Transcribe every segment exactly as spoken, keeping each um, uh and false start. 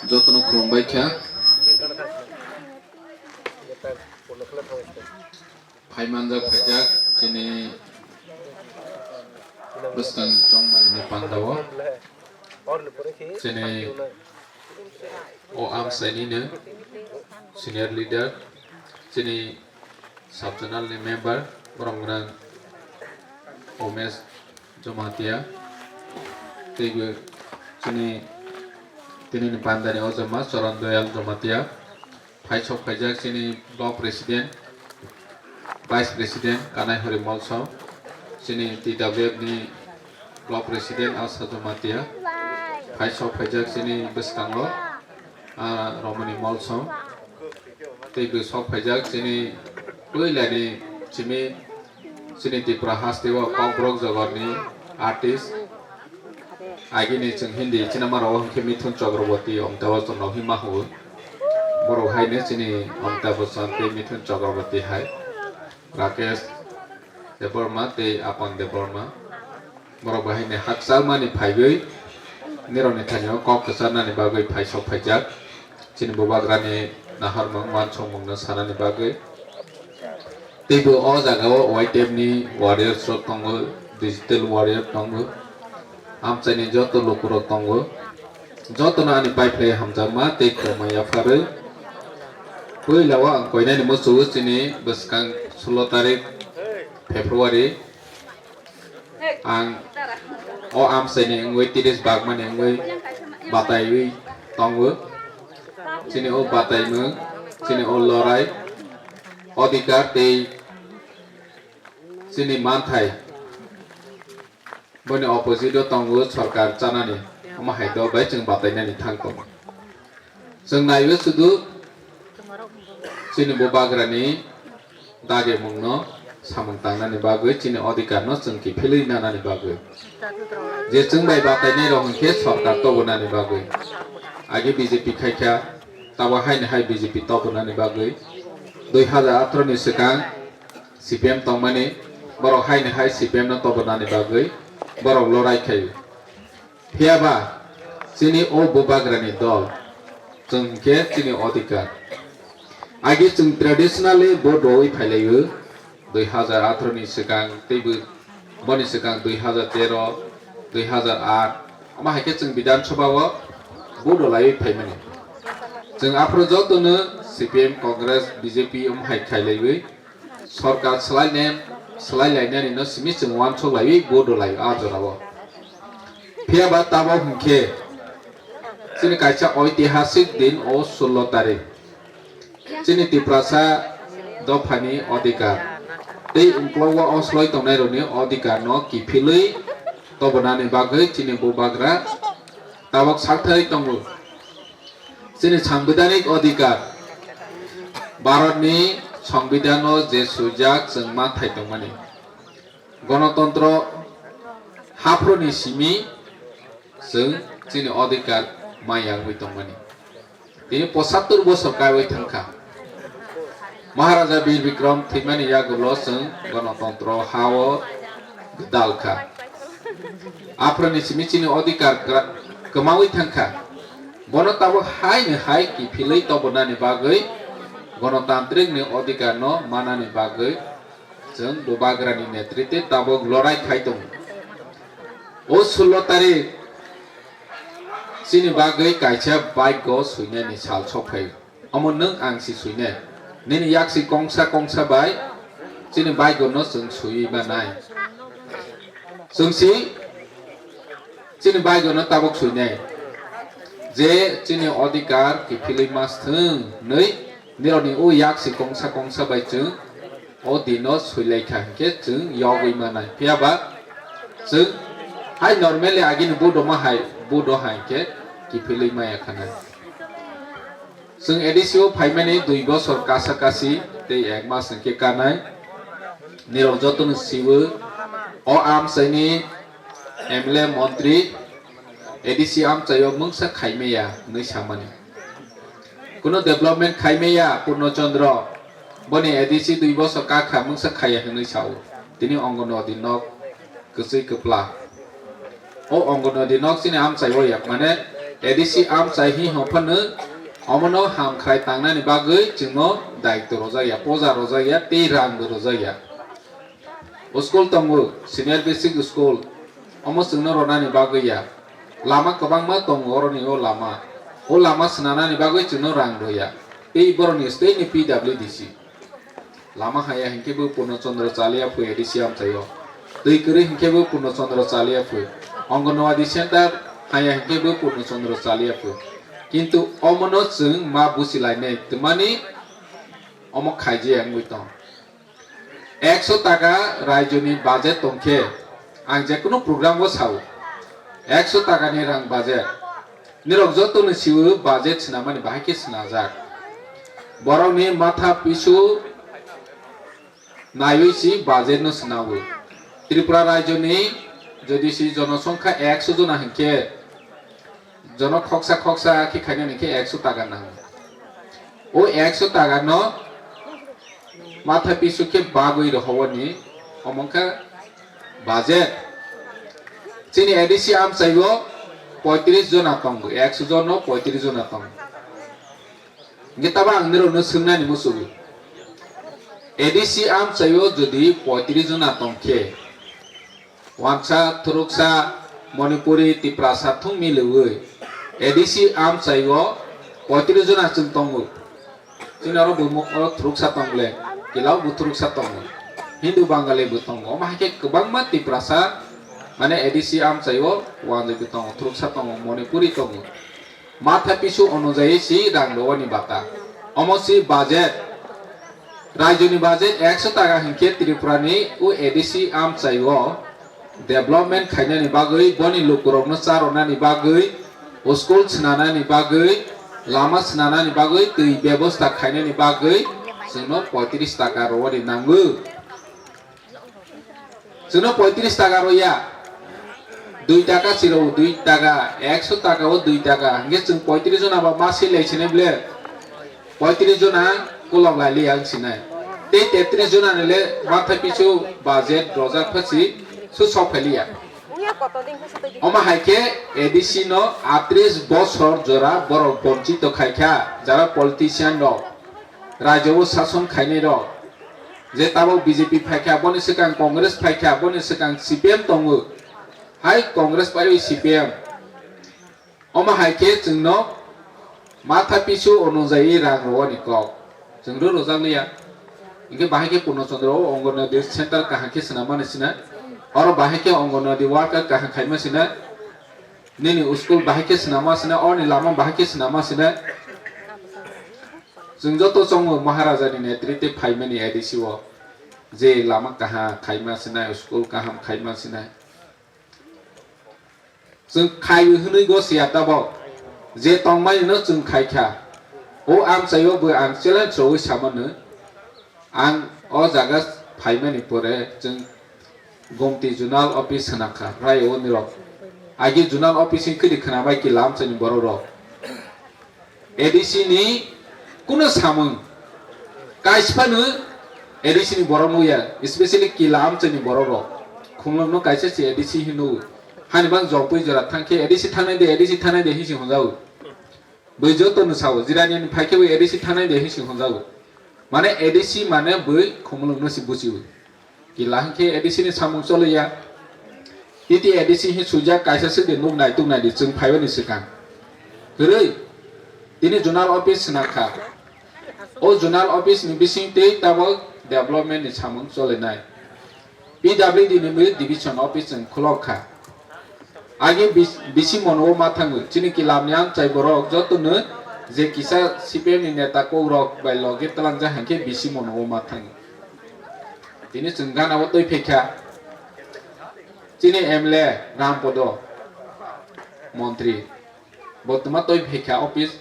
Jotono khulumbai kha. Phaimanjak phaijak chini bwskang chongmani pandao chini o amchaini no senior leader chini sub zonal ni member borok gwnang Umesh Jamatia teibo chini tini ni pandani ojama Charan Doyal Jamatia. Phai sok phaijak chini block president, vice president Kanai Hori Molsom, chini T W F ni block president Asa Jamatia. Phai sok phaijak chini bwskango, ah, Romani Molsom. Tei bw sok phaijak chini puilani simi chini Tripura haste o Kokborok jogorni artist. Agini chwng Hindi cinema rok hwnkhe Mithun Chakraborty, Amitabh Bachchan rok hima hwnwi. Borok haino chini Amitabh Bachchan tei Mithun Chakraborty hai Rakesh Debbarma tei Apan Debbarma. Borok bahai ni hakchalmani phaiwi nirokni thani o kok kwcharnani bagwi phai sok phaijak. Chini bubagrani naharmung wansukmungno sanani bagwi. Teibo o jaga o Y T F ni warriors rok tongo, digital warrior tongo, amchaini joto lukurok tongo. Jotono ani pai phlai hamjakma tei kwrwngma yapharwi. Puila o ang koinani muchungo chini bwskang sullo tarik February. Ang o amchaini wngwi tris bagmani wngwi bataiwi tongo. Chini o bataimung, chini o lorai, odhikar tei chini manthai boni opposite o tongo sorkar chanani. Omo hai dol bai chwng batainani thang tongo. Chwng naiwi sudu chini bubagrani dagimungno samung tangnani bagwi chini odhikarno chwng kiphilwi nanani bagwi. Je chwng bai batainairok hwnkhe sorkar tobonani bagwi. Age B J P khaikha, tabo haini hai B J P tobonani bagwi. Dui hazar atharo ni swkang C P M tongmani, borok haini hai C P M no tobonani bagwi borok lorai khaio. Phiya ba chini o bubagrani dol, chwng hwnkhe chini odhikar. Age chwng traditionally vote rwui phailaio, dui hazar atharo ni swkang teibo boni swkang dui hazar tero, dui hazar aat, omo hai khe chwng Bidhan Sabha o vote rwlaiwi phaimani. Chwng aphuru jotono C P M, Congress, B J P omo hai khailaiwi, sorkar swlaine, swlai lainani no simi chwng uansuk laiwi vote rwlai o ah jorao. Phiya ba tabok hwnkhe chini kaisa oitihasik din o sullo tarik. Chini Tiprasa dophani odhikar tei uklogo o sloi tongnairokni odhikarno kiphilwi tobonani bagwi chini bubagra tabok sakthai tongo. Chini sangbidhanik odhikar, Bharatni Sangbidhano je swijak chwng manthai tongmani, gonotontro haphuruni simi chwng chini odhikar maya wngwi tongmani. Tini pochattor bosor kaiwi thangkha. Maharaja Bir Bikram thwimani yagulo chwng gonotontro ha-o gwdal kha. Aphuruni simi chini odhikar kwra-, kwmawi thangkha. Bono tabuk haino hai kiphilwi tobonani bagwi, gonotantrikni odhikarno manani bagwi chwng bubagrani netritwe tabuk lorai khai tongo. O sullo tarik chini bagwi kaisa bike-o swinani sal sok phaio. Omo nwng ang si suinai. Nini yaksi kongsa kongsa bai chini bike-o no chwng sui manai. Chwng si chini bike-o no tabuk suinai. Je chini odhikar kiphilwi mas thwng hwnwi nirokni o yaksi kongsa kongsa bai chwng o dino suilai kha hinkhe chwng yogwi manai. Phiya ba chwng hai normally agini budo ma hai budo hai hinkhe kiphilwi maya khanai. Chwng A D C o phaimani dui bosor kasa kasi tei ek mas hinkhe kanai. Nirok jotono siwo o amchaini M L A montri A D C amchaio mungsa khaimaya hwnwi samani. Kuno development khaimaya Purno Chandra boni A D C dui bosor kakha mungsa khaiya hwnwi sao. Tini Anganwadi nok kwchwi kwpla. O Anganwadi nok chini amchaio yak mane A D C amchai hi hwnphano omono hamkhrai tangnani bagwi chwngno daitw rwjakya, poja rwjakya tei rangbo rwjakya. O school tongo, senior basic school, omo chwngno rwnani bagwi ya. Lama kwbangma tongo oroni o lama. O lama swnanani bagwi chwngno rang rwya. Tei borokni state ni P W D C. Lama haya hinkhe bo Purno Chandra chaliya phui A D C amchaio. Twi kwrwi hinkhe bo Purno Chandra chaliya phui. Anganwadi center haya hinkhe bo Purno Chandra chaliya phui. Kintu omono chwng ma buchilainai twmani omo khaijaya wngwi tong. Ekso taka raijoni budget tongkhe, ang jekunu program o sao, ekso taka ni rang budget. Nirok joto no sio budget swnamani bahai khe swnajak. Borok ni matha pisu naiwi si budget no swnao. Tripura raijoni jodi si jonosongkha ekso jona hinkhe, jono khoksa khoksa khe khainani khe ekso taka nango. O ekso taka no matha pisu khe bagwi rohowani omo wngkha budget. Chini A D C amchaio poitris jona tongo, ekso jono poitris jona tongo. Hinkhe tabo ang nirokno swngnani muchungo. A D C amchaio jodi poitris jona tongkhe, wansa, thuruksa, Manipuri, Tiprasa thung miliwi A D C amchaio poitris jona chwng tongo. Chini oro bo mo-, oro thuruksa tong le, kila o bo thuruksa tongo. Hindu Bangali bo tongo. Omo hai khe kwbangma Tiprasa, mane A D C amchaio wanjwi bo tongo, thuruksa tongo, Manipuri tongo. Matha pisu onujai si rang rwani bata. Omo si budget. Raijoni budget ekso taka hinkhe Tripura ni o A D C amchaio development khainani bagwi, boni lukurokno charwnani bagwi, o school swnanani bagwi, lama swnanani bagwi, twi bebosta khainani bagwi chwngno poitris taka rwani nango. Chwngno poitris taka rwya. Dui taka chiro dui taka, ekso taka o dui taka. Hinkhe chwng poitris jona ba ma silai sine ble. Poitris jona kolok lai liya ang sinai. Tei tetris jona ni le matha pisu budget rojak phachi su sok phai liya. Omo hai khe A D C no atris bosor jora borok bonchito khai kha, jara politician rok, rajyo o sason khainai rok. Je tabok B J P phaikha, boni swkang Congress phaikha, boni swkang C P M tongo. Hai Congress pai C P M. Omo hai khe chwngno matha pisu onujai rang rwani kok. Chwng rw rwjak liya. Hinkhe bahai khe Purno Chandra o Anganwadi center kaham khe swnam mani sina. Oro bahai khe Anganwadi worker kaham khaima sina. Nini school bahai khe swnam ma sina, oroni lama bahai khe swnam ma sina. Chwng joto chongo Maharaja ni netrite phaimani A D C o, je lama kaham khaima sinai, school kaham khaima sinai. Chwng khai hwnwi go siya tabok, je tongmani no chwng khai kha. O amchaio bo ang challenge rwui samano, ang o jaga phaimani pore chwng Gomti zonal office hwnakha, rai o nirok. Agi zonal office ni kwrwi khwnabai ki lamchani borok rok. A D C ni kuno samung kaisa phano A D C ni borok nukya, especially ki lamchani borok rok. Khumlwng no kaisa se A D C hinwi nugo. Hani bang jopui jora thangkhe A D C thangnai de, A D C thangnai de hinwi si hwnjago. Bui joto no sao, jirani ni phaikhe bui A D C thangnai de hinwi si hwnjago. Mane A D C mane bui khumlwng no si buchiwi. Kila hinkhe A D C ni samung choliya. Titi A D C hi sujak kaisa swk de nuk nai tuk nai di chwng phaiba ni swkang. Kwrwi tini zonal office swnakha. O zonal office ni bising tei tabok development ni samung cholinai. P W D ni bui division office chwng khulok kha. Agi bis-, bisi mono o ma thango. Chini kilam ni amchai borok joto no je kisa C P M ni neta kok rok bai loge twlangjak hinkhe bisi mono o ma thango. Tini chwng gana o twi phaikha. Chini M L A Rampodo montri. Bo twma twi phaikha office.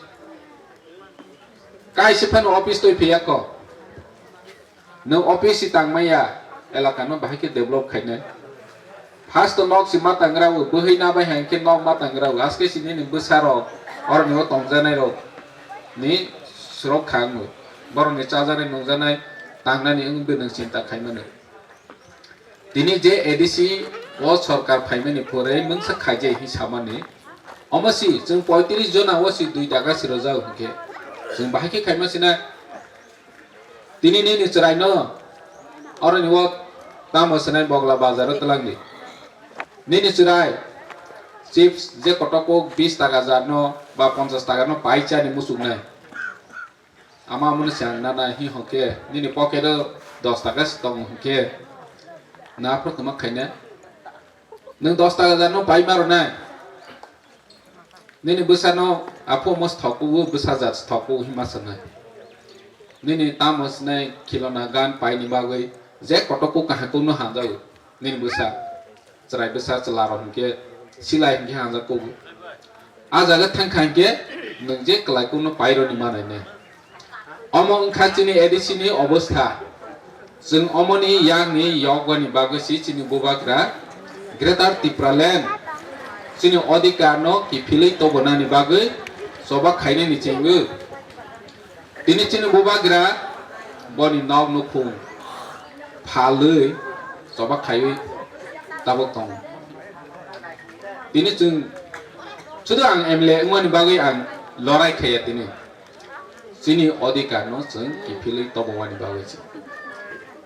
Kaisa phano office twi phaiya kho. Nwng office si tangmaya elaka no bahai khe develop khainai. First to nok si ma tangra o, bwhwi na bai hai khe nok ma tangra o. Aske si nini bwsa rok, oroni o tongjanai rok ni srok kha wngwi. Borok ni chajaknai nungjaknai tangnani wngwi nwng chinta khaimani. Tini je A D C o sorkar phaimani pore mungsa khaijai hi samani. Omo si chwng poitris jona o si dui taka si rojak hwnkhe chwng bahai khe khaima sinai. Tini nini chwraino oroni o tamo sinai Bogla bazaro twlangdi. Nini chwrai chips je kotok kok bis taka jarno ba ponchas takano pai chani muchuknai. Ama amoni se ang nana hi hwnkhe nini pocket o dos taka se tong hwnkhe na phro kwma khaina. Nwng dos taka jarno pai maro nai. Nini bwsano aphu omo sthok kubu bwsa jat sthok kubu hima sanai. Nini tamo sinai khilona gan paini bagwi je kotok kuk kaham kukno hamjago. Nini bwsa chwrai bwsa chwla rok hinkhe silai hinkhe hamjak kubu. A jaga thangkha hinkhe nwng je kwlai kukno paironi manai nai. Omo wngkha chini A D C ni obostha. Chwng omoni yakni yokbani bagwi si chini bubagra Greater Tipraland chini odhikar no kiphilwi tobonani bagwi choba khainani chengwi. Tini chini bubagra boni nok nukhung phalwi choba khaiwi tabuk tongo. Tini chwng sudu ang M L A wngmani bagwi ang lorai khaiya tini. Chini odhikar no chwng kiphilwi tobongmani bagwi se.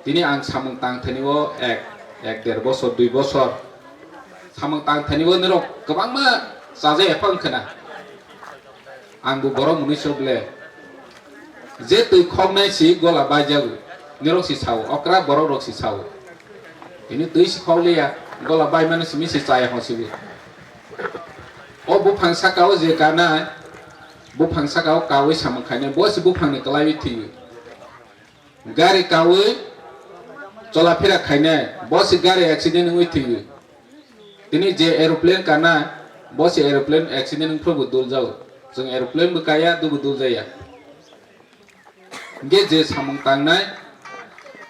Tini ang samung tangthani o ek, ek der bosor, dui bosor samung tangthani o norok kwbangma chaja ephang khna. Ang bo borok mwnwi sok le. Je twi khoknai si gola baijago. Norok si sao, okra borok rok si sao. Tini twi si khok liya, gola baimano simi si chaya hon sibo. O buphang saka o je kanai, buphang saka o kawi samung khainai, bo se buphang ni kwlaiwi thwiwi. Gari kawi cholaphira khainai, bo se gari accident wngwi thwiwi. Tini je aeroplane kanai, bo se aeroplane accident wngphru bo dul jao. Chwng aeroplane bo kaya, dubo dul jaya. Hingke je samung tangnai,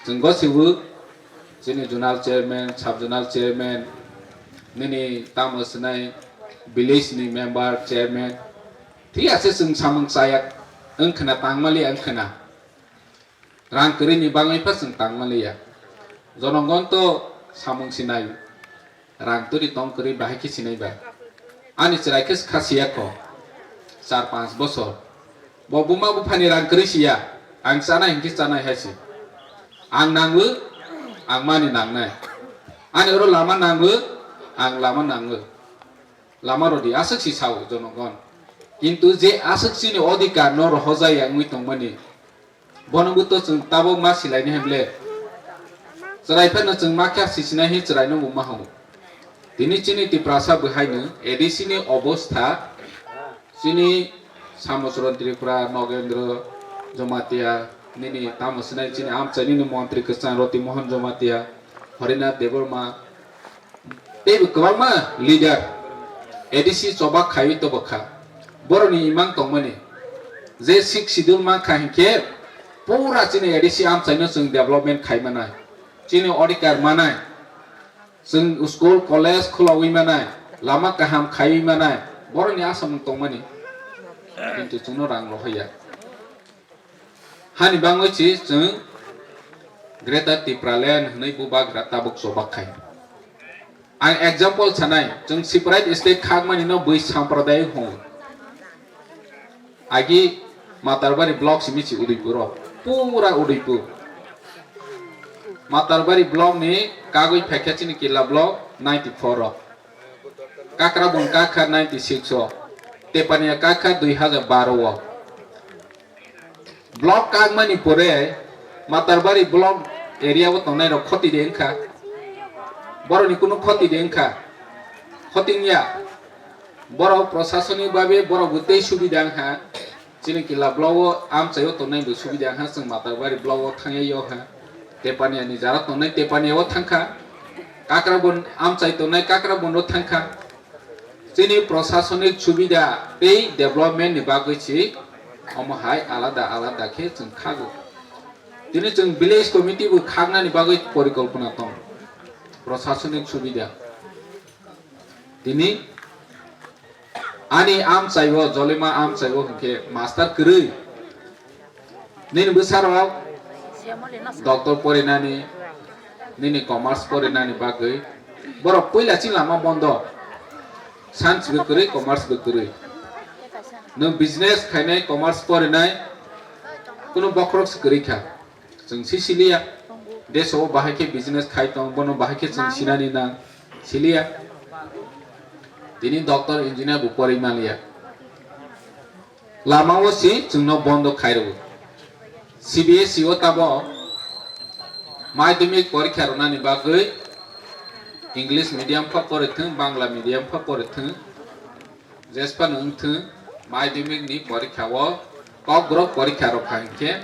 chwng gosibo chini zonal chairman, sub zonal chairman, nini tamo swnai village ni member, chairman, thik ase chwng samung chaya wngkhwna tangmali wngkhwna. Rang kwrwi ni bagwi pha chwng tangmaliya. Jonogon to samung sinai. Rang turi tong kwrwi bahai khe sinai ba. Ani chwrai khe kha siya kho. Char panch bosor. Bo buma buphani rang kwrwi siya. Ang chanai hinkhe chanai hai si. Ang nangwi, ang mani nangnai. Ani oro lama nangwi, ang lama nangwi. Lama rodi aswk si sao jonogon. Kintu je aswk chini odhikar no rohojaya wngwi tongmani. Bono bo to chwng tabok ma silaini hai ble. Chwrai phano chwng ma khe sisinai hi chwraino bo ma hao. Tini chini Tiprasa bwhaino A D C ni obostha chini Samochron Tripura, Nogendro Jomatia, nini tamo sinai chini amchai nini montri kwchang Roti Mohan Jomatia, Harinath Debbarma, teibo kwbangma leader A D C choba khaiwi tobokha. Borokni imang tongmani je sixth schedule mankha hinkhe pura chini A D C amchaino chwng development khai manai, chini odhikar manai, chwng school, college khulogwi manai, lama kaham khaiwi manai, borokni asamung tongmani, kintu chwngno rang rohorya. Hani bangwi si chwng Greater Tipraland hwnwi bubagra tabuk choba khai. Ang example sanai, chwng separate state khakmani no bui sampradayik hwn. Agi Matarbari block simi si Udaipur o, pura Udaipur. Matarbari block ni kagwi phaikha chini Killa block ninety four o. Kakrabon kakha ninety six o. Tepania kakha dui hajar baro o. Block kagmani pore Matarbari block area o tongnai rok khoti de wngkha. Borokni kunu khoti de wngkha. Khoti wngya. Borok prosasonik babe borok bo tei subida wngkha. Chini Killa block o amchai o tongnai bo subida wngkha. Chwng Matarbari block o thangya yo kha. Tepania ni jara tongnai Tepania o thangkha. Kakrabon amchai tongnai Kakrabon o thangkha. Chini prosasonik subida tei development ni bagwi si omo hai alada alada khe chwng khago. Tini chwng village committee bo khaknani bagwi porikolpona tong. Prosasonik subida. Tini ani amchai o, Jolima amchai o hinkhe master kwrwi. Nini bwsarok doctor porinani, nini commerce porinani bagwi borok puila chini lama bondo. Science bo kwrwi, commerce bo kwrwi. Nwng business khainai, commerce porinai, kunu bokhorok se kwrwi kha. Chwng si siliya. Deso o bahai khe business khai tong, bono bahai khe chwng sinani nang, siliya. Tini doctor, engineer bo porwi manliya. Lama o si chwngno bondo khairwo. C B S E o tabo madhyamik porikha rwnani bagwi English medium pha porithwng, Bangla medium pha porithwng, jesphano wngthwng, madhyamik ni porikha o Kokborok porikha rwkha hinkhe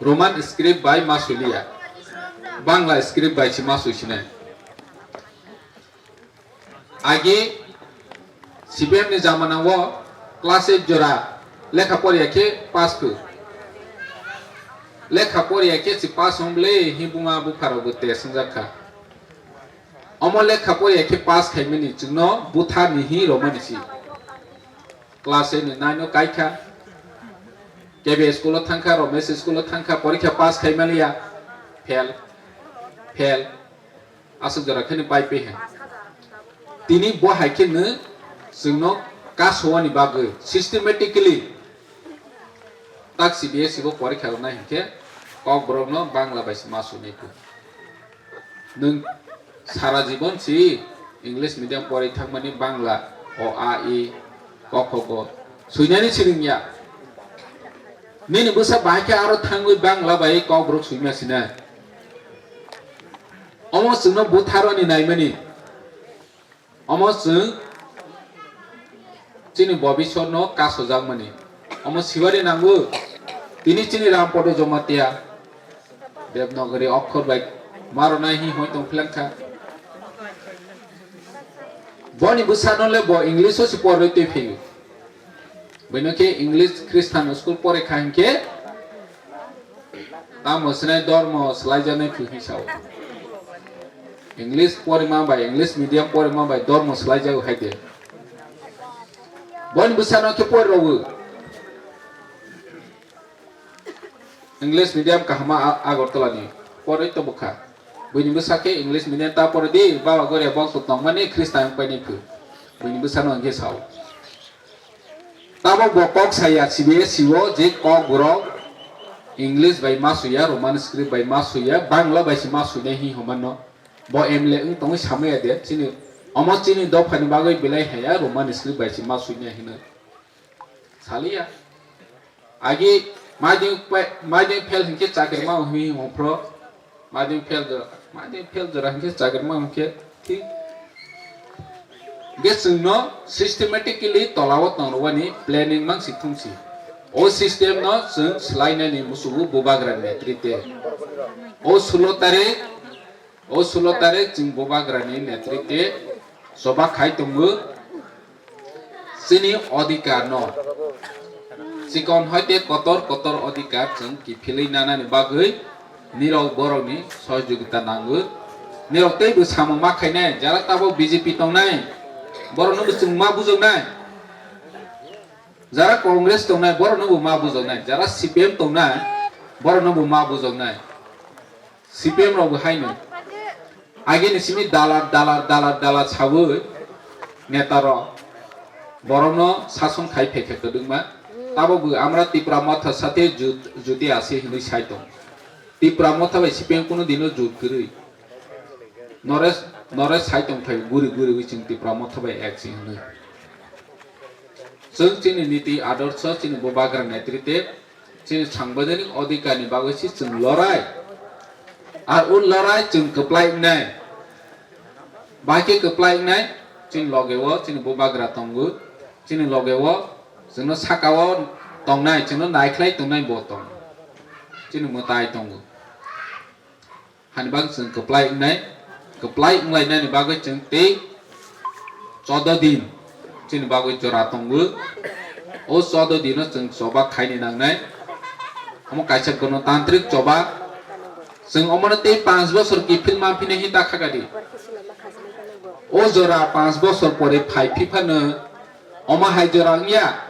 Roman script bai ma suiliya, Bangla script bai se ma suisinai. Agi C P M ni jamana o class eight jora lekha poriya khe pass phu. Lekha poriya khe si pass wng bwle hi buma bupharok bo test wngjak kha. Omo lekha poriya khe pass khaimani chwngno butharni hi romani si. Class eight ni nine o kaikha. K B school o thangkha, Romesh school o thangkha, porikha pass khaimaliya. Fail. Fail. Aswk jora kheno pai pe he. Tini bo hai khe no chwngno kasowani bagwi systematically tak C B S E bo porikha rwnai hinkhe Kokborokno Bangla bai se ma sui nai kho. Nwng sara jibon si English medium porwi thangmani Bangla o a i ko kho go suinani siring ya. Nini bwsa bahai khe aro thangwi Bangla bai Kokborok suima sina. Omo chwngno butharoni naimani. Omo chwng chini bobisotno kasojakmani. Omo siwari nango. Tini chini Rampodo Jomatia Devnagari okhor bai maronai hi hoi tong phlangkha. Boni bwsano le bo English o se porwi twi phio. Bino khe English Christian school pore kha hinkhe tamo sinai dormo swlaijaknai phi hinwi sao. English porima bai, English medium porima bai dormo swlaijago hai de. Boni bwsano khe pori rogo. English medium kahama A-, Agartala ni porwi to bwkha. Buini bwsa khe English medium ta pore di, baba goria bok to tongmani Christian paini phi. Buini bwsano hinkhe sao. Tabok bo kok saya C B S E o je Kokborok English bai ma suya, Roman script bai ma suya, Bangla bai se ma suinai hi homanno. Bo M L A wng tongwi samaya de, chini, omo chini dophani bagwi belai haya, Roman script bai se ma suinai hino. Saliya. Agi madhyamik pa-, madhyamik fail hinkhe chakri ma hwnwi hwnphro. Madhyamik fail jora, madhyamik fail jora hinkhe chakri ma hwnkhe thik. Hinkhe chwngno systematically tolao tongrwani planning mang si thung si. O system no chwng swlainani musugo Bubagra netrite. O sulo tarik O sulo tarik chwng Bubagrani netrite choba khai tongo. Chini odhikar no chikon hoite kotor kotor odhikar chwng kiphilwi nanani bagwi nirok borokni sohojogita nango. Nirok teibo samung ma khainai, jara tabok B J P tongnai, borokno bo chwng ma bujoknai. Jara Congress tongnai, borokno bo ma bujoknai. Jara C P M tongnai, borokno bo ma bujoknai. C P M rok bo haino. Agini simi dalar, dalar, dalar, dalar sawi neta rok borokno sason khai phaikha kwdwkma. Tabok bo amra Tipra Motha sathe jut, juti ase hinwi sai tong. Tipra Motha bai C P M kuno dino jut kwrwi. Nore, nore sai tong thai guri guri wi chwng Tipra Motha bai ek si hinwi. Chwng chini niti adorsho, chini Bubagra netrite, chini sangbidhanik odhikar ni bagwi se chwng lorai. Ar o lorai chwng kwplai wngnai. Bahai khe kwplai wngnai, chini loge o chini Bubagra tongo, chini loge o chwngno saka o tongnai, chwngno naikhlai tongnai bo tong. Chini mwtai tongo. Hani bagwi chwng kwplai wngnai, kwplai wnglainani bagwi chwng tei choudo din chini bagwi jora tongo. O choudo dino chwng choba khaini nangnai. Omo kaisa gonotantrik choba. Chwng omono tei panch bosor kiphil manphine hinta khakadi. O jora panch bosor pore phai phiphano omo hai jora wngya.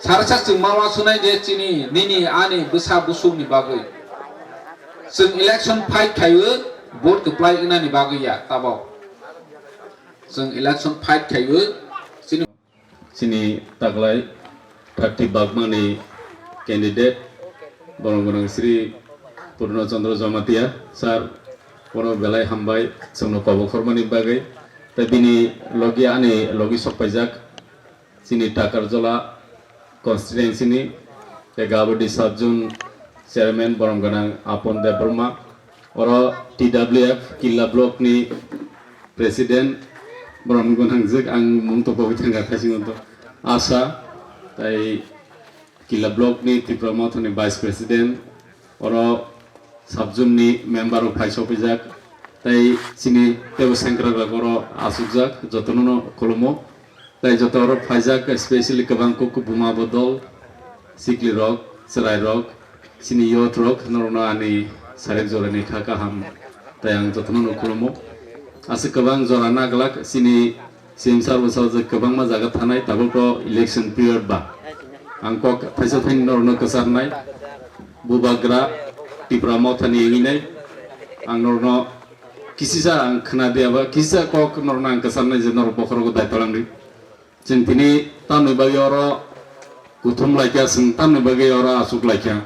Sarsa chwng ma wansuknai je chini, nini, ani bwsa busukni bagwi. Chwng election fight khaiwi vote kwplai wngnani bagwi ya tabok. Chwng election fight khaiwi chini Chini taklai thirty bagmani candidate, borom gwnang Sri Purno Chandra Jamatia sir, bono belai hambai chwngno kobo khormani bagwi. Tei bini logi ani logi sokpaijak chini Takarjola constituency ni tei Gabadi sub zone chairman borom gwnang Apon Debbarma, oro T W F Killa block ni president, borom gwnangjak, ang mung to pogwi thangkha, khaisingo to Asa, tei Killa block ni Tipra Motha ni vice president, oro sub zone ni member rok phai sopijak, tei chini tebo sengkrak rok oro asukjak, jotono no khulumo, tei joto oro phaijak, especially kwbang kuk buma bodol, sikli rok, chwrai rok, chini youth rok, norokno ani sarek jorani kha kaham, tei ang jotono no khulumo. Aswk kwbang jora naglak chini C M sir bo sajak kwbangma jaga thanai, tabuk to election period ba. Ang kok thaisa thaini norokno kwcharnai, bubagra Tipra Mothani wngwi nai. Ang norokno kisisa ang khna diya ba, kisisa kok norokno ang kwcharnai je norok bokhorogo daitwlangdi. Chwng tini tamni bagwi oro kuthum laikha, chwng tamni bagwi oro aswk laikha,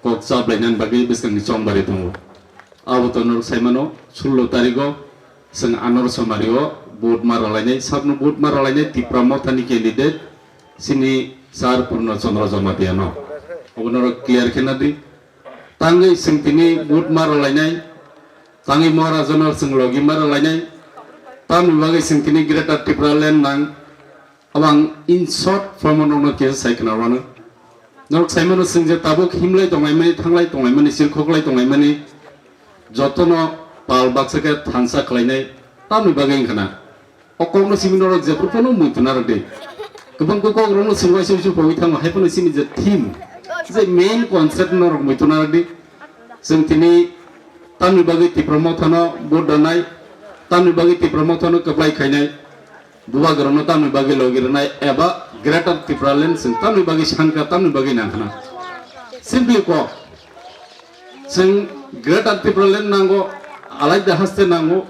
kok chap lainani bagwi bwskangni chongbari tongo. Abo to norok saimano, sullo tarigo chwng anor somario vote ma rwlainai, sakno vote ma rwlainai Tipra Mothani candidate chini sir Purno Chandra Jamatia no. Obo norok clear khe nadi. Tangwi chwng tini vote ma rwlainai, tangwi Maharajano chwng logi ma rwlainai, tamni bagwi chwng tini Greater Tipraland nang. Abo ang in short form o nokno kisa sai khna rwano. Norok saimano chwng je tabuk himlai tonglaimani, thanglai tonglaimani, sirkhoklai tonglaimani, jotono pal baksa khe thansa khlainai, tamni bagwi wngkha na. O kokno simi norok jephru phano muitu narwk di. Kwbang khe kokrokno swngwi swngwi pogwi thango, hai phano chini je theme, je main concept norok muitu narwk di. Chwng tini tamni bagwi Tipra Mothano vote rwnai, tamni bagwi Tipra Mothano kwplai khainai, bubagrano tamni bagwi logi rwnai eba Greater Tipraland chwng tamni bagwi sankha, tamni bagwi nangkhna. Simply kok, chwng Greater Tipraland nango, alaida haste nango,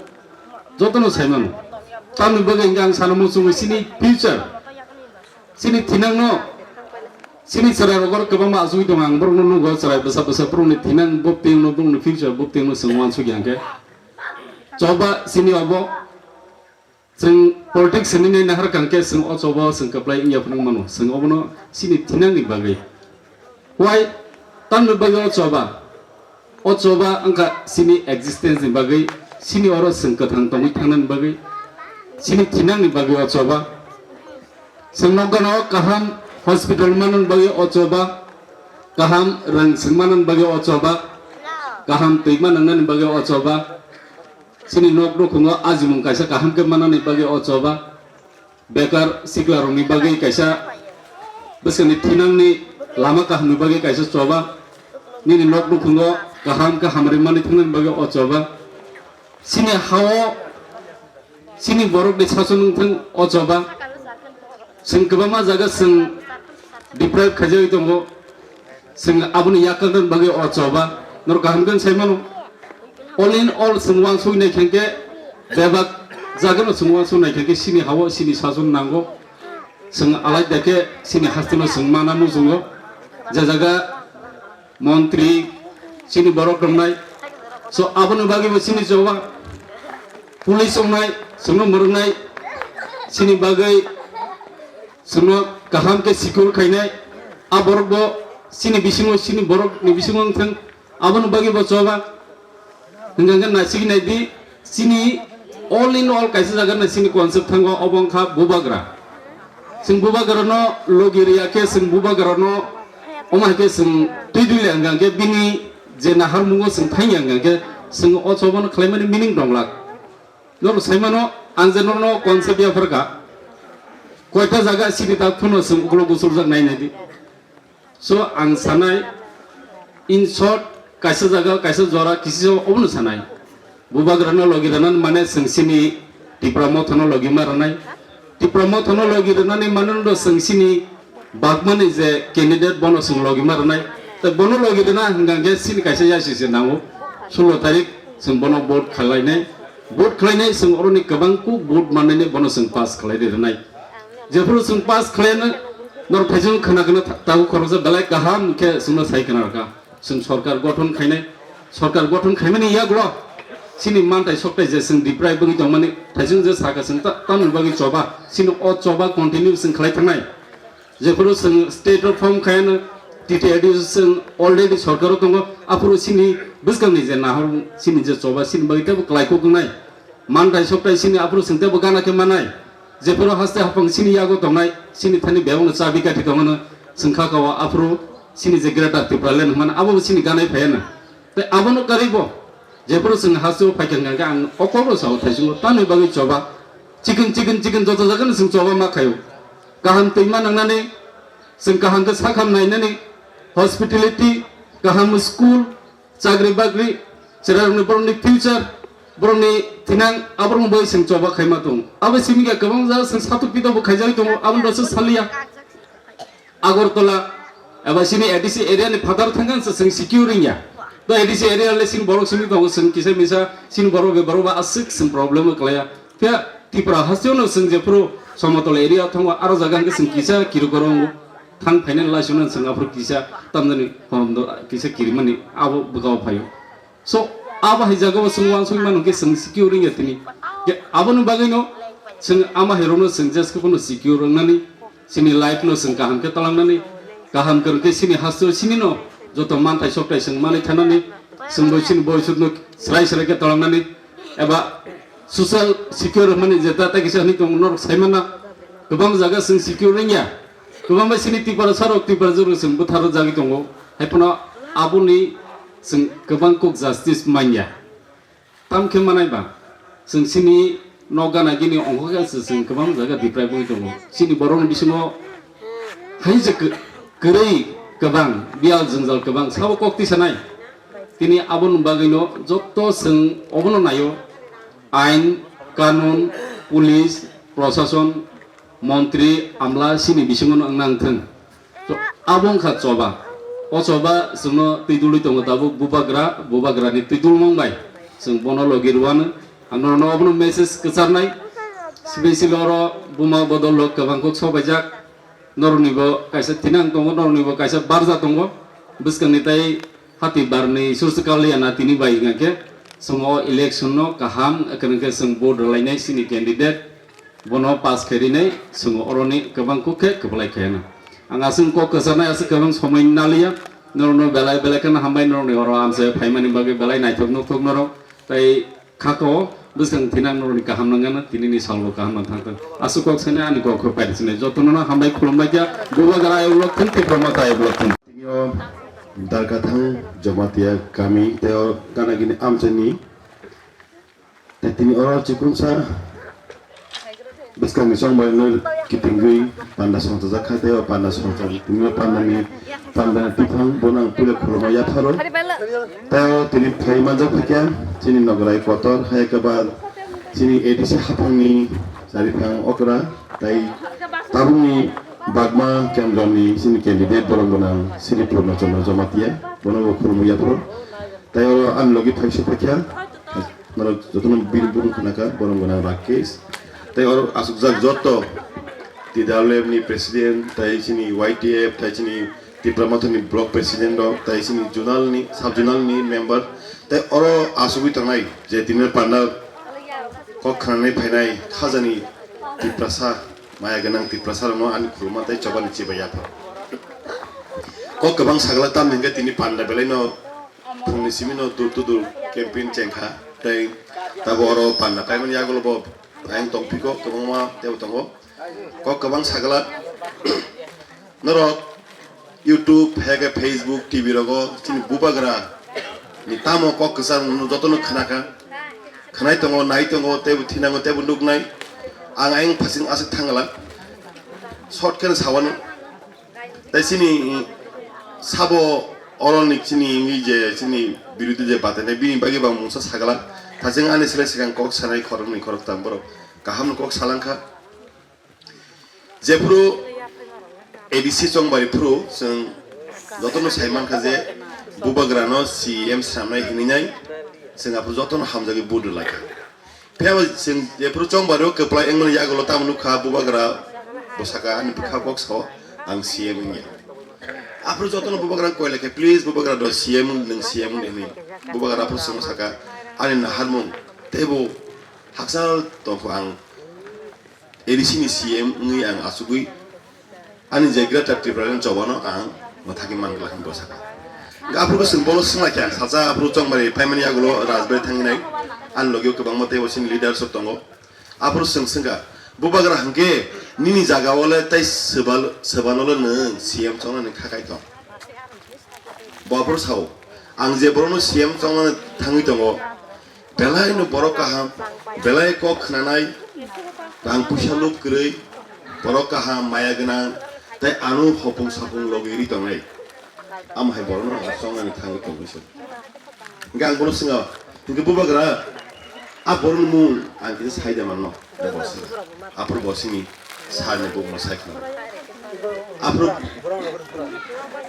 jotono saimano. Tamni bagwi hwnkhe ang sana muchungo chini future, chini thinangno, chini chwrai rok oro kwbangma achugwi tongo, ang borokno nugo, chwrai bwsa bwsa borokni thinang bo tengno, borokni future bo tengno chwng uansukya hwnkhe. Choba chini obo, chwng politics hinwi nai nahar kha hwnkhe chwng o choba chwng kwplai wngya phano mano, chwng obono chini thinangni bagwi. Why? Tamni bagwi o choba. O choba wngkha chini existence ni bagwi, chini oro chwng kwthang tongwi thangnani bagwi, chini thinangni bagwi o choba. Chwng nokgano kaham hospital manani bagwi o choba, kaham rang swng manani bagwi o choba, kaham twi ma nwngnani bagwi o choba. Chini nok nukhungo ajimung kaisa kaham khe manani bagwi o choba. Bekar sikla rokni bagwi kaisa bwskangni thinangni lama kahamni bagwi kaisa choba, nini nok nukhungo kaham khe hamari manwi thangnani bagwi o choba. Chini hao chini borokni sason wngthang o choba. Chwng kwbangma jaga chwng deprive khaijagwi tongo. Chwng aboni yakarna bagwi o choba norok kaham khe sai mano. All in all, chwng uansuk nai khe, bebak jagano chwng uansuk nai khe, chini hao chini sason nango. Chwng alaida khe chini hasteno chwng mana muchungo. Je jaga montri chini borok tongnai. So, aboni bagwi bo chini choba police tongnai, chwngno mwrwngnai, chini bagwi chwngno kaham khe secure khainai. A borok bo chini bisingo, chini borokni bisingo wngthang, aboni bagwi bo choba. Hwnkha khe naisik nai di, chini all in all kaisa jaga nai chini concept thango, obo wngkha bubagra. Chwng bubagrano logi riya khe, chwng bubagrano omo hai khe chwng twi dui le hwnkha khe bini je naharmungo chwng thangya hwnkha khe chwng o chobano khlaimani meaning dong lak. Norok sai mano, ang je norokno concept yapharkha, koita jaga chini tak phano chwng uklok busuljak nai nai di. So, ang sanai, in short, kaisa jaga, kaisa jora, kisi jora, obono sanai. Bubagrano logi rwna mane chwng chini Tipra Mothano logi ma rwnai. Tipra Mothano logi rwnani mane no chwng chini bagmani je candidate bono chwng logi ma rwnai. Tei bono logi rwna hwnkha khe chini kaisa yasi se nango. Sullo tarik chwng bono vote khalainai. Vote khlainai, chwng oroni kwbang kuk vote mannainai, bono chwng pass khlai ri rwnai. Jephuru chwng pass khlaina, norok thaisung khna khna ta-, tago khoroksa belai kaham khe chwngno sai khna rwkha. Chwng sorkar gothon khainai, sorkar gothon khaimani yagulo chini mantai soktai je chwng diprai bagwi tongmani, thaisung je sakha chwng ta-, tamni bagwi choba, chini o choba continue chwng khlai thangnai. Jephuru chwng state o form khaiyano, T T A D C chwng already sorkaro tongo, aphuru chini bwskangni je nahor, chini je choba, chini bagwi teibo kwlai kok wngnai. Mantai soktai chini aphuru chwng teibo gana khe manai. Jephuru haste haphang chini yago tongnai, chini thani bebakno chabi kathi tongmano chwng kha kao, aphuru chini je Greater Tipraland hwnmano abobo chini ganai phaiya na. Tei abono karwibo jephuru chwng hasteo phaikha hwnkha khe ang o kokno sao thaichungo tamni bagwi choba. Chikon chikon chikon joto jagano chwng choba ma khaio. Kaham twima nangnani, chwng kaham khe sakham nainani, hospitality, kaham school, chakri bakri, chwrairokni borokni future, borokni thinang aborokni bagwi chwng choba khaima tongo. Abo simi khe kwbangma jaga chwng satuk pito bo khaijagwi tongo, aboni rwchap saliya. Agartala eba chini A D C area ni phataro thangkha se chwng secure wngya. To A D C area le chini borok simi tongo, chwng kisa misa chini borok be borok ba aswk chwng problem o kwlaiya. Phiya Tripura hasteo no chwng jephuru Somotol area thango, aro jaga hwnkhe chwng kisa kirikoro wngo. Thang phainani laisano chwng aphuru kisa tamjani hom do kisa kirimani abo bwkha o phaio. So, abo hai jagao chwng uansukmano hwnkhe chwng secure wngya tini. Khe aboni bagwino chwng ama hai rokno chwng jeske phano secure wngnani, chini life no chwng kaham khe talangnani, kaham kwrwng khe chini hasteo chini no joto manthai sokthai chwng manwi thanani, chwng bo chini boisuk no swrai swrai khe talangnani, eba social secure hwnmani jeta tei kisa hwnwi tongo norok saimana, kwbang jaga chwng secure wngya, kwbangma chini Tiprasa rok Tiprajwk rok chwng bwtharjagwi tongo. Haiphano aboni chwng kwbang kok justice manya. Tamkhe manai ba, chwng chini nok gana gini ongkha khe se chwng kwbang jaga diprai bwngwi tongo. Chini borokni bisingo hai je kw-, kwrwi kwbang, biyal jwngjal kwbang, sabo kok tisanai. Tini aboni bagwino jotto chwng obono naio, ain, kanun, police, prosason, montri, amla, chini bisingo no wngna wngthwng. So, abo wngkha choba. O choba chwngno twi dulwi tongo tabuk bubagra, bubagrani twi dulmung bai chwng bono logi rwano. Ang norokno obono message kwcharnai. Specially oro buma bodol rok kwbang kok sobaijak. Noroknibo kaisa thinang tongo, noroknibo kaisa barja tongo. Bwskangni tai hati barni sursu kaliya na tini bai hwnkha khe chwng o election no kaham, kwrwng khe chwng vote rwlainai chini candidate. Bono pass khe rinai chwng oroni kwbang kok khe kwplai khaina. Ang aswk kok kwcharnai aswk kwbang somoi naliya. Norokno belai belai kheno hambai, norokni oro amse phaimani bagwi belai naithok nukhok norok. Tei khakao bwskang thinang norokni kaham nangano, tinini salbo kaham nang thangthok. Aswk kok sanai ani kok khe pairi sinai. Jotono no hambai khulumbai kha. Bubagra ayuk lok thung, Tipra Motha ayuk lok thung. Tini o Darkathang Jamatia kami tei o gana gini amchaini. Tei tini oro chikunsa bwskangni chongbai no kitingwi panda songchajak kha, tei o panda songchajak tini o pandani, pandani tiphang bono ang puila khulumma yapharo. Tei o tini phai manjak phaikha chini nograi kotor hai khe ba chini A D C haphangni chariphang okra tei tabukni bagma kendroni chini candidate borok gwnang Sri Purna Chandra Jamatia, bono bo khulumwi yapharo. Tei oro ani logi phaisa phaikha. Norok jotono bini bumung khna kha, borom gwnang Rakesh. Tei oro asukjak joto T W F ni president, tei chini Y T F, tei chini Tipra Mothani block president rok, tei chini zonal ni, sub zonal ni member, tei oro asugwi tongnai je tini panda kok khnanai phainai khajani Tiprasa, maya gwnang Tiprasa rokno ani khuluma tei chobani chibai yapha. Kok kwbang sagla tamni hwnkhe tini panda belai no phungni simi no dur to dur campaign chengkha, tei tabo oro panda paimani yagulo bo ayang tongphiko kwbangma tebo tongo. Kok kwbang sagla norok YouTube, hake Facebook, T V rogo chini bubagra ni tamo kok kwchar no jotono khnakha, khnai tongo, nai tongo, tebo thinango, tebo nuknai. Ang ayang phasing aswk thangla short khe sawano. Tei chini sabo oroni chini wngwi je chini birodhi je batainai bini bagwi bo ang mungsa sagala. Thacheng ani slai swkang kok sanai khoroknwi khoroktham borok kaham no kok salangkha. Jephuru A D C chongbai phuru chwng jotono saimankha je bubagrano C M swnamnai hinwi nai chwng aphuru jotono hamjagwi vote rwlaikha. Phiya ba chwng jephuru chongbario kwplai wngmani yagulo tamo nukha bubagra bo saka ani bwkha kok sao ang C M wngya. Aphuru jotono bubagra koilai khe, "Please bubagra do C M wng, nwng C M wng," hwnwi. Bubagra aphuru chwng saka ani naharmung teibo hakchal tongkho ang A D C ni C M wngwi ang achugwi ani je Greater Tripura ni chobano ang mwthangwi man glak hinwi bo saka. Hwnkhe aphuru chwng bono swnglaikha, salsa aphuru chongmari paimani yagulo Rajbari thangnai, ani logi o kwbangma teibo chini leaders rok tongo. Aphuru chwng swngkha, "Bubagra hwnkhe nini jaga o le tei swbal-, swbano le nwng C M chongnani kha kai tong?" Bo aphuru sao, "Ang je borokno C M chongnani thangwi tongo, belai no borok kaham, belai kok khwnanai, rang puisa lub kwrwi, borok kaham, maya gwnang, tei ano hopung sapung logi ri tongnai. Amo hai borokno ang chongnani thangwi tongwi se." Hwnkhe ang bono swngo, hwnkhe bubagra, a borokni mung ang kisa sai de manno. Bo swngo. Aphuru bo sini sir ni bukno sai khna. Aphuru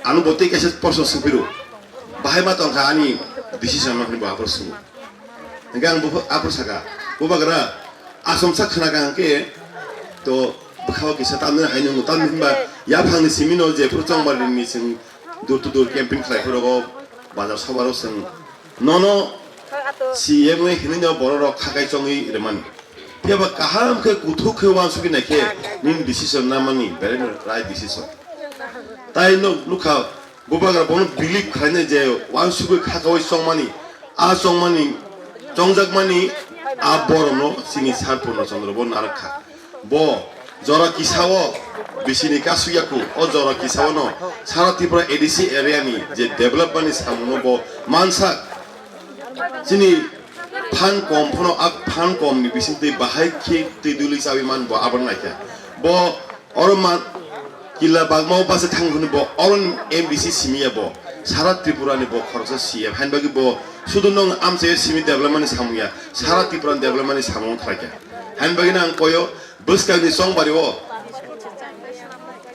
ano bo tei kaisa proshno swngphiro. Bahai ma tongkha ani decision no hinwi bo aphuru swngo. Hwnkhe ang bupha-, aphuru saka, "Bubagra, asomsa khna ka hwnkhe to bwkhao kisa tamni hai nung tamni hinba yaphangni simi no jephuru chongmari ni chwng door to door campaign khlai phuru rogo bazar soba rok chwng nono C M wngwi hinwi no borok rok khakai chongwi rwmani. Phiya ba kaham khe kuthuk khe uansugwi nai khe nini decision namani belai no right decision." Tai no nukha, bubagra bono believe khlainai je uansugwi khakaui chongmani, a chongmani, chongjakmani a borokno chini sir Purno Chandra bo narwk kha. Bo jora kisao bisini kasu yaku, o jora kisao no sara Tripura A D C area ni je development ni samung no bo mansak. Chini phan kom phano, a phan kom ni bising twi bahai khe twi duli chawi man bo aboni naikha. Bo oro ma kila bagma o basa thang hwnwi bo oro M D C simi ya bo. Sara Tripura ni bo khoroksa C M. Hain bagwi bo sudu nong amchai simi development ni samung ya. Sara Tripura ni development ni samung khlai kha. Hain bagwi no ang koyo bwskang ni chongbari o.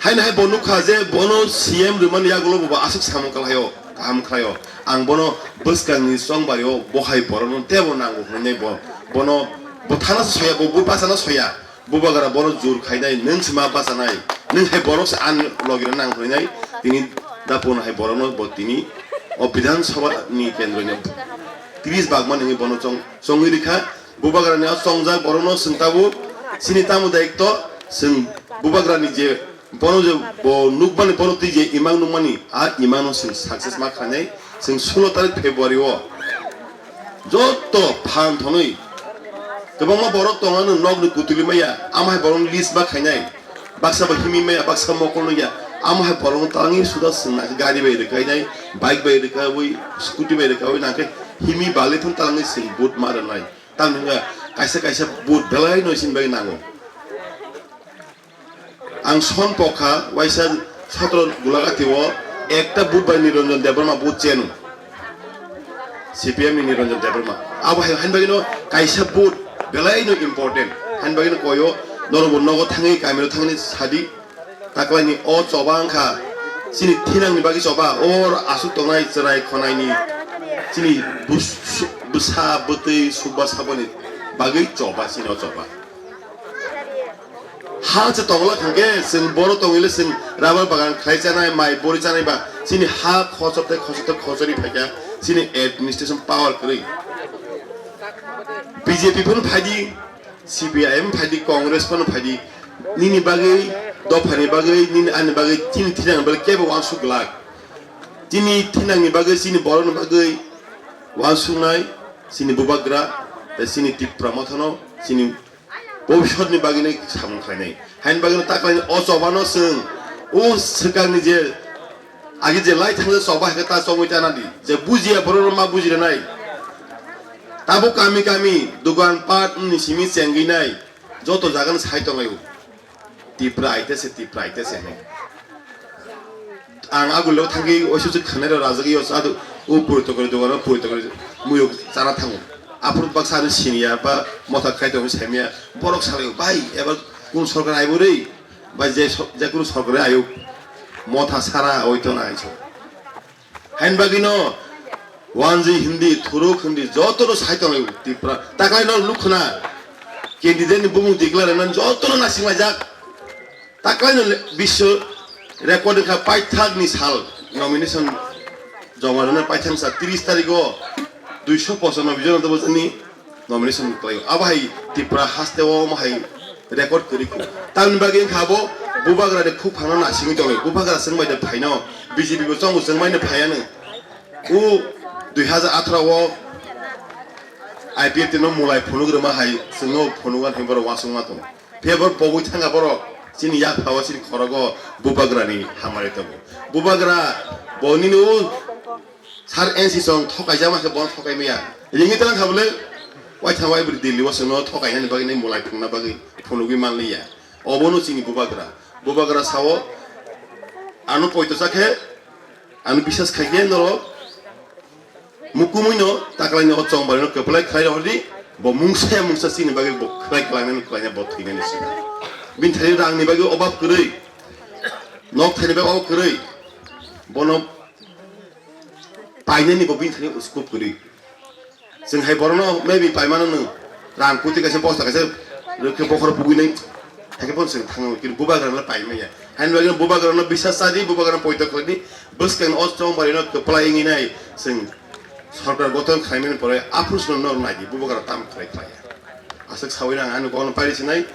Haino hai bo nukha je bono C M rwmani yagulo bo aswk samung khlaio, kaham khlaio. Ang bono bwskangni chongbari o bo hai borokno teibo nango hwnwi bo, bono bo thana se soya, bo bui bachana soya. Bubagra bono jur khainai, nwng se ma bachanai, nwng hai borok se ani logino nang hwnwi nai. Tini dapon hai borokno bo tini o Bidhan Sabha ni kendro ni tris bagma nungwi bono chong, chongwi rikha. Bubagrani o chongjak borokno chwng tabuk chini tamo daitw, chwng bubagrani je bono je bo nukmani, bono twi je imang nukmani, a imangno chwng success ma khlainai. Chwng sulo tarik February o joto phan thonwi kwbangma borok tongo, ano nokni kutuli maya, amo hai borokno list ma khainai. Baksa bo himwi maya, baksa mokol nungya. Amo hai borokno talangwi suda chwng nangkhe gari bai rwkainai, bike bai rwkaui, scooty bai rwkaui nangkhe himwi balwi phano talangwi chwng vote ma rwnai. Tamni hwnba kaisa kaisa vote belai no chini bagwi nango. Ang son pokha waisa sotro Gulagati o ekta vote bai Niranjan Debbarma vote cheno. C P M ni Niranjan Debbarma. Abo hai, hain bagwi no kaisa vote belai no important. Hain bagwi no koyo norok bo nogo thangwi, kamiro thangwi sadi. Taklaini o choba wngkha chini thinangni bagwi choba. O aswk tongnai chwrai khonaini chini bus-, bwsa bwtwi sukba saboni bagwi choba chini o choba. Ha se tongla hwnkhe chwng boro tongwile chwng rubber bagan khlai chanai, mai bori chanai ba chini ha khosor tei khosor tei khosori phaikha chini administration power kwrwi. B J P phano phaidi, C P I M phaidi, Congress phano phaidi, nini bagwi, dophani bagwi, nini ani bagwi, chini thinangni bagwi kebo uansuk glak. Chini thinangni bagwi, chini borokni bagwi uansuknai, chini bubagra, tei chini Tipra Mothano, chini bobisotni bagwino samung khlainai. Haini bagwino taklaini o chobano chwng o swkangni je agi je lai thangsa choba hai khe ta chongwi tana di. Je bujiya borokno ma bujirinai. Tabuk kami kami, dukan pat wngni simi chengwinai, joto jagano sai tonglaio. Tipra aitese, Tipra aitese hinwi. Ang agulio thangwi oisu se khwnai rok rajagwi o chadu, o puri tokori dogano puri tokori muyok chana thango. Aphuru baksa ani siniya ba motha khai tongwi saimaya borok salai, "Bai, eba kun sorkar aibo rwi? Bai, je so-, je kunu sorkar ayo motha sara oi tona aiso." Hain bagwino Wanji hindi, Thuruk hindi, joto no sai tongo Tripura. Taklai no lukna candidate ni bumung declare na joto no nasing laijak. Taklai no le-, bisho record kha paithak ni sal nomination joma rwna paithak sa tris tarik o duiso pochano bijon to bojani nomination khlai. Abo hai Tripura haste o omo hai record kwrwi kho. Tamni bagwi wngkha abo Bubagra ni khuk phano nasingwi tongo. Bubagra chwng bai de phaino B J P bo chongo chwng bai no phaiya no. U dui hazar atharo o I P F T no mulai phunuk rwma hai chwngno phunugan hai borok uansukma tongo. Phiya borok pogwi thangkha borok chini yak phao chini khorogo Bubagra ni hamari tongo. Bubagra bo nini u sar N C song thokai jama khe bono thokai maya. Ringi tang kha bole waithang wai bwrwi Delhi o chwngno thokai nani bagwi nini mulai phungna bagwi phunugwi manliya. Obono chini Bubagra. Bubagra sao ano poito chakhe ano bisas khaikhe norok Mukumui no taklai no chongbai no kwplai khlai rw di, bo mungsa ya mungsa chini bagwi bo khlai khlai nani khlai bo thwi nani si. Bini thani rang ni bagwi obab kwrwi, nok thani bagwi obab kwrwi, bono painani bo bini thani uskup kwrwi. Chwng hai borok no maybe paimano nwng rang kuti kaisa bosta kaisa rwkhe bokhoro pugwi nai. Hakhe phano chwng thango, kir Bubagra no paimaya. Haino bagwi Bubagra no bisas chadi, Bubagra no poito khlai di, bwskang o chongbai no kwplai wngwi nai chwng sorkar gothon khlaimani pore aphuru sino nor nai di, Bubagra tam khlai khlai. Aswk sawi nang ani kokno pairi sinai,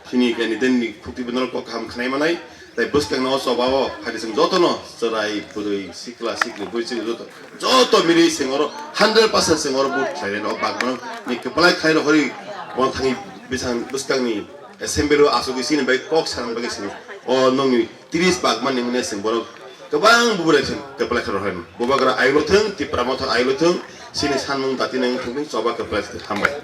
sini kani den ni khukti bwno kok kaham khnai manai, tai bwskang no o choba o, phai di chwng joto no chwrai, bwrwi, sikla, sikli, bwrwi, sikli joto, joto mili chwng oro hundred percent chwng oro vote khlai rw no bagmano ni kwplai khlai rw hori bon thangwi bwsang bwskang ni Assembly o asugwi sini bai kok sanang bagwi sini. O nongni tris bagmani hwnwi chwng borok kwbang bubagra thwng kwplai khe rohorwi. Bubagra ayulo thwng, Tipra Motha ayulo thwng, sini sanmung dati nang thwng choba kwplai thwng hambai.